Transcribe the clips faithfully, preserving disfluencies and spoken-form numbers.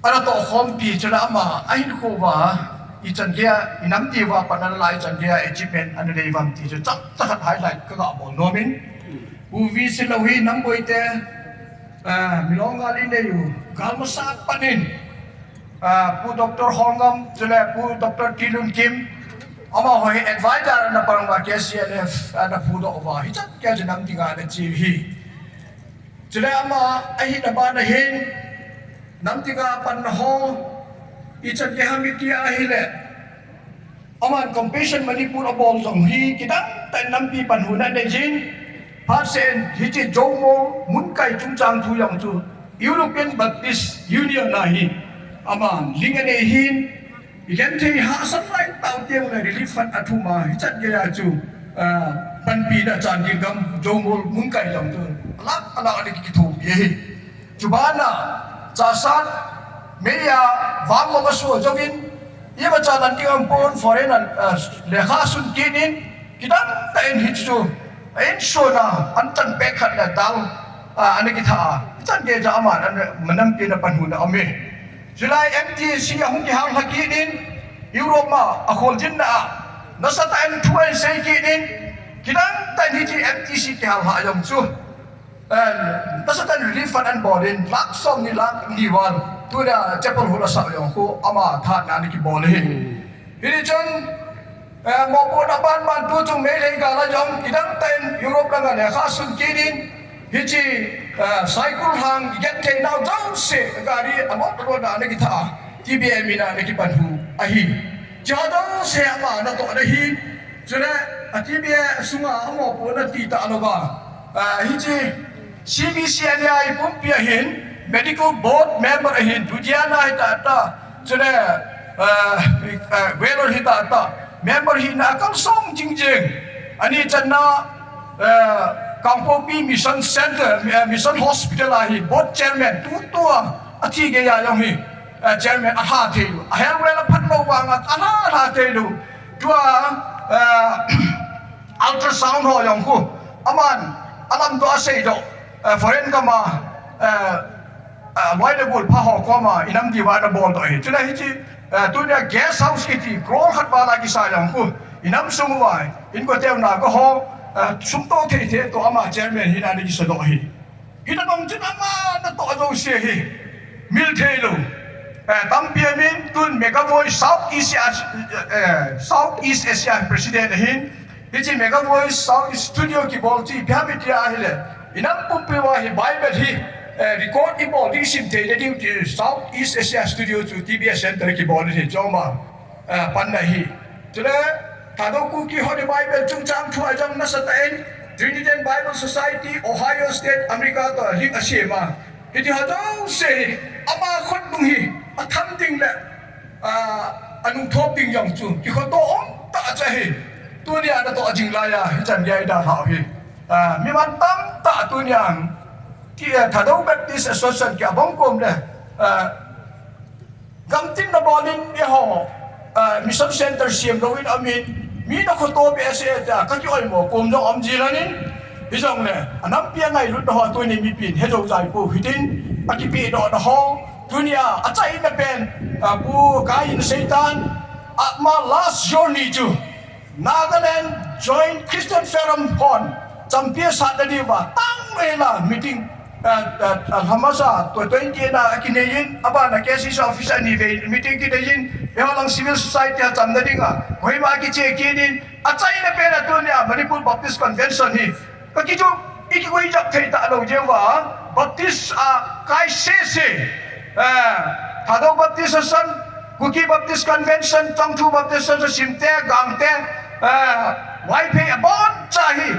Ana tohkhompi chule ama ahinkho uva ichan geiya, inam diuva pat ana la ichan geiya achievement ana nei uvam ti chu chomcha khat highlight kaga bol nom in. Pu V. Silou hi nam boite, ah, Milong gal inei u, gal masa pat in, ah, Pu Doctor Horngam, chule Pu Doctor Tilunkim, amaho hi advisor ana pang uva, K C L F ana phudoh uva, hichan geiya chu nam dinga ana che u hi. Chule ama ahina bana hin, nam dinga panna ho ichan gei ham iti ahile, aman Compassion Manipur abol jong hi kidang tah in nampi panhuna anei jin, phat sen hiche Jomol Munkai chungchang thu jong chu European Baptist Union a hi aman link anei hin, igenthei hahsat lai tao teng le relief fund athum a, hichan geiya chu, ah, panpina chan ding gam Jomol Munkai jong chu alak alak ana kithum hi. Chubana, Chassad, Meya, Vangmama suh jouvin, imacha lan ding aum pon foreign a, ah, lekha sun kit in, kidang tah in hichu, insung a, an tan pek khat le dal, ah, ana kitha a. Hichan geiya aman, ana, nampi ana panhuna aum e. Chulai M T C ahung kihal lha kit in, Europe a, akholjinna a, nasatah in thu ahin sei kit in, kidang tah in hiche M T C kihal lha jong chu. Eh, nasatah in relief fund ana bol in, lakh somni lakh ni val, tuna chapel hall asah jong khu, ama thahatna ana kibol ahi. Hiti chun, eh, mopohna banban tuchung Meitei gal a jong, kidang tah in Europe langa lekha sun kit in, hiche, eh, Saikul Hang igenthei nau jouse, gari alot alot a ana kitha a, T B A min a ana kipanhu ahi. Hiche jouse ama natohna ahi. Chule, a T B A sunga amopohna ti tah louva, ah, hiche C B C N A I pumpi ahin, medical board member ahin, Ludhiana hi tah tah, chule, ah, ah, Vellore hi tah tah, member hina akalsong jingjing. Ani channa, ah, Kangpokpi Mission Center, ah, Mission Hospital a hi board chairman, tutua athi geiya jong hi, ah, chairman alha thei lou, ahel vel aphat lou vanga alha, alha thei lou. Tua, eh, ultrasound ho jong khu, aman, alamdoh aseidoh, eh, foreign gam a, eh, eh, loi le gol pha ho koma, inam diuva ana boldoh ahi. Chule hiche, eh, tunia guest house kiti, crore khat val a kisa jong khu, inam sung uva, inkote u Naga ho, eh, sum toh thei thei toh ama chairman hina ana kisadoh ahi. Hitobang chun ama natoh jouse hi mil thei lou. Eh, tampi amin tun Mega Voice South East Asia, eh, South East Asia President ahin. Hiche Mega Voice South East Studio kibol chu ipi ham iti ahile, inam pumpi uva hi Bible hi, eh, record ibol ding, isim theina ding ti South East Asia Studio chu T B S Center kibol ahi, choma, eh, panna ahi. Chule, Thadou Kuki Holy Bible chungchang thu a jong nasatah in, Trinitarian Bible Society, Ohio State, America toh link asem a. Hiti ho jouse hi, ama khut nung hi, atham ding le, ah, anung thop ding jong chu, kikhoto um tah chu ahi. Tunia natoh jing laiya, hichan geiya idalhau hi. Ah, mi mantam tah tunia, ki, eh, Thadou Baptist Association ki abang kom le, ah, Gamtin na bolin eiho, ah, Mission Center siam louvin amin, mi na khoto behseh tia, kaki oimo kom jong um ji lhonin, hijongle, anampi a ngailut na ho tuni mipin, hejou jai pou hitin, akipedoh na ho, tunia, achaina pen, ah, Pu Kain seitan, ama last journey chu, Nagaland Joint Christian Forum hon, champion sat na diuva, tang mela meeting, ah, ah, ah, hamasa, twenty na akinei in, abana K C C office a ni vei meeting kinei in, eiho lang civil society a chamna dinga, Kohima kiche kit in, achaina pen a tunia Manipur Baptist Convention hi, Kaki chu, ikikoi jap thei talou jeh uva, Baptist a kai sese, eh, Thadou Baptist Association, Kuki Baptist Convention, Chongthu Baptist Association, Simte, Gangte, eh, Vaiphei aboncha hi,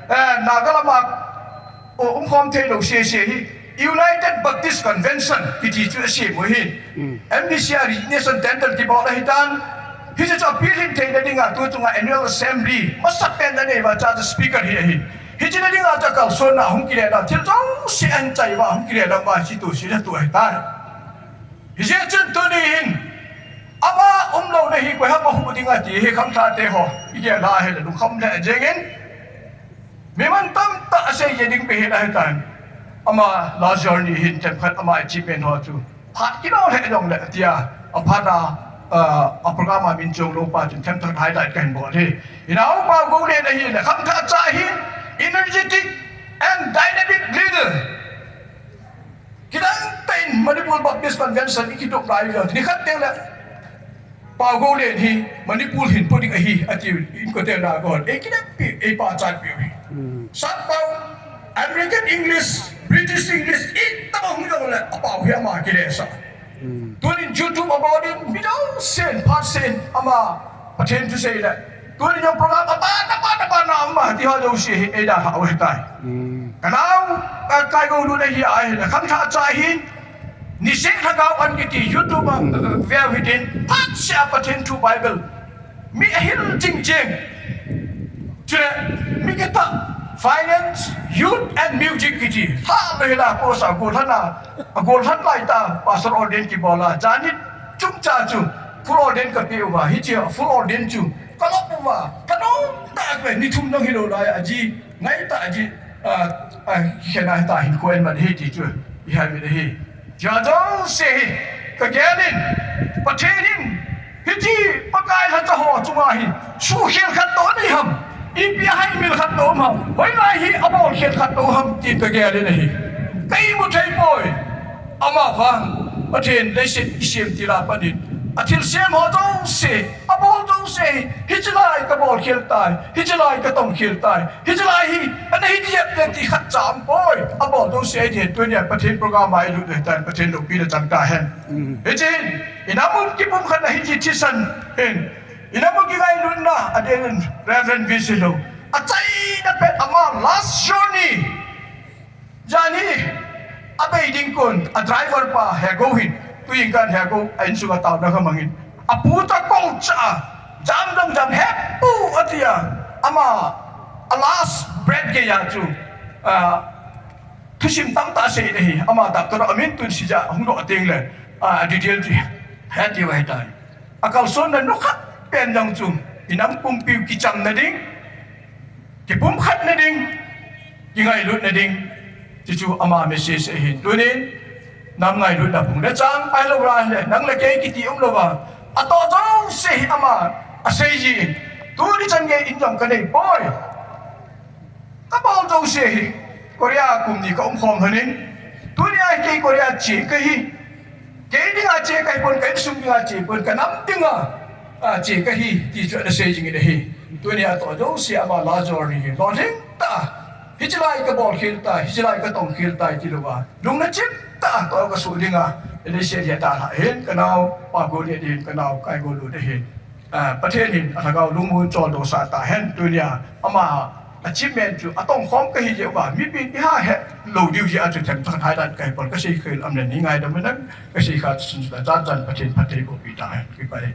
eh, Naga lama, o, umkhom theilou sese hi, United Baptist Convention, kiti chu asem u ahin. M B C a resignation tender kibol ahitan. Hiche chu apilhin theina dinga tuchunga annual assembly masapen anei uva cha chu speaker hi ahin. Hiche na dinga chu kalsonna hung kile na thil jouse ahin chai uva hung kile na uva hiche tu sina tu ahitai. Hijeh chun tuni hin ama umlouna hi koiham ahuh dinga ti hi khangthah te ho igel a ahile lungkham le jengin. Mi mantam tah asei je ding behin ahitan. Ama last journey hin themkhat ama achievement ho chu Phat kilo le jong le tia, a phat a, uh, a program a min chong lo pa chun themthat highlight kahin bol hi. Inau pa go le na hi le kham tha cha hi, energetic and dynamic leader. Kidang tain Manipur Baptist Convention i kidop lai le ni khat teng le. Pa go le hi Manipur hin pudi ahi ati in ko te na go. E kidang pi, e pa chat pi. Sat pau, American English, British English, i tama hung jong le, a pau hi ama kile sa. Tunin YouTube a bol in, mi dang sen, phat sen, ama, Pathen thu sei le. Tunin jong program, apa, apa, apa, na ama, ti ho dang si, e da, ha, we tai. Kanau, a, kai go lu da hi, ai, le, kham tha cha hin, ni se tha gao an kiti, YouTube a, a, view hitin, phat se a Pathen thu Bible. Mi ahil jing jing. Chule, mi kita finance, youth and music kiti. Ha, lo hila ko sa, go lhana, a go lhan lai ta, pastor ordain ki bola. Janit, chung cha chu, full ordain ka pe uva. Hichi, full ordain chu, ka lop uva. Ka nong ta, ka ni thum nong hilo lai, aji, ngai ta, aji, a, a, khena ta, hin ko en man, hi ti chu, i ha mi hi. Tia jouse hi, ka gel in, Pathen in, hiti, Pakai lhacha ho chunga hi, sukhel khat toh nei ham, ipi a haimil khat toh um ham, hoilai hi abol khel khat toh um ham, ti ka gel in ahi. Ka imu thei poi, ama vang, Pathen leiset i sem til a pat in, a thilsem ho jouse, abol jouse hi, hichi lai ka bol khel tai, hichi lai ka tong khel tai, hichi lai hi, ana hiti jep le ti khat cha um poi. Abol jouse hi tunia Pathen program a i lut le tan Pathen loupi na chang ta hen. Hichi hin, i nam u kipumkhat na hichi thisan hin. I nam u kingailutna, a den Reverend V C Lo. A chaina pet ama last journey. Jan hi, a bei ding kon, a driver pa, he go hin, tu in kan he go, a insung a tao na ka mangin. A pu ta kong cha, jam dong jam he pu a tia, ama, a last breath gei a chu, a, thusim tam ta sei le hi, ama doctor a min tun si ja, hung do a ting le, a, a detail ti, he ti wa he tai. A kalson na nu khat pen jong chu, i nam pumpi u kicham na ding, kipumkhat na ding, kingailut na ding, ti chu ama message ahin. Tunin, nam ngailut na phung le chang, pai lo ra le, nang le kei kiti um lo va. A to jouse hi ama, a sei ji in. Tuni chan nge in jong ka nei poi. Ka bol jouse hi, Korea kum ni ka um khom hanin. Tunia kei Korea che ka hi. Kei dinga che ka hi pon, ka insung dinga che pon, ka nam dinga, a, che ka hi, ti chu ana sei jing in ahi. Tunia to jouse ama la journey hi. Lolhing ta. Hichi lai ka bol khel tai, hichi lai ka tong khel tai ti lo va. Lungna chim ta, to ka su dinga. Ele se dia ta la hin, ka nau, pa go le din, ka nau, kai go lu de hin. A, Pathen in a lhagao lungmon choldo sah ta hen tunia ama achievement chu atong khom kahi jeh uva, mipin i ha he lo diu jeh a chu themthat hai dan kahi pon ka sei khel am le ni ngaidam nang ka sei kha chun la chan chan Pathen phatthei boh pi ta hen. Kipa e.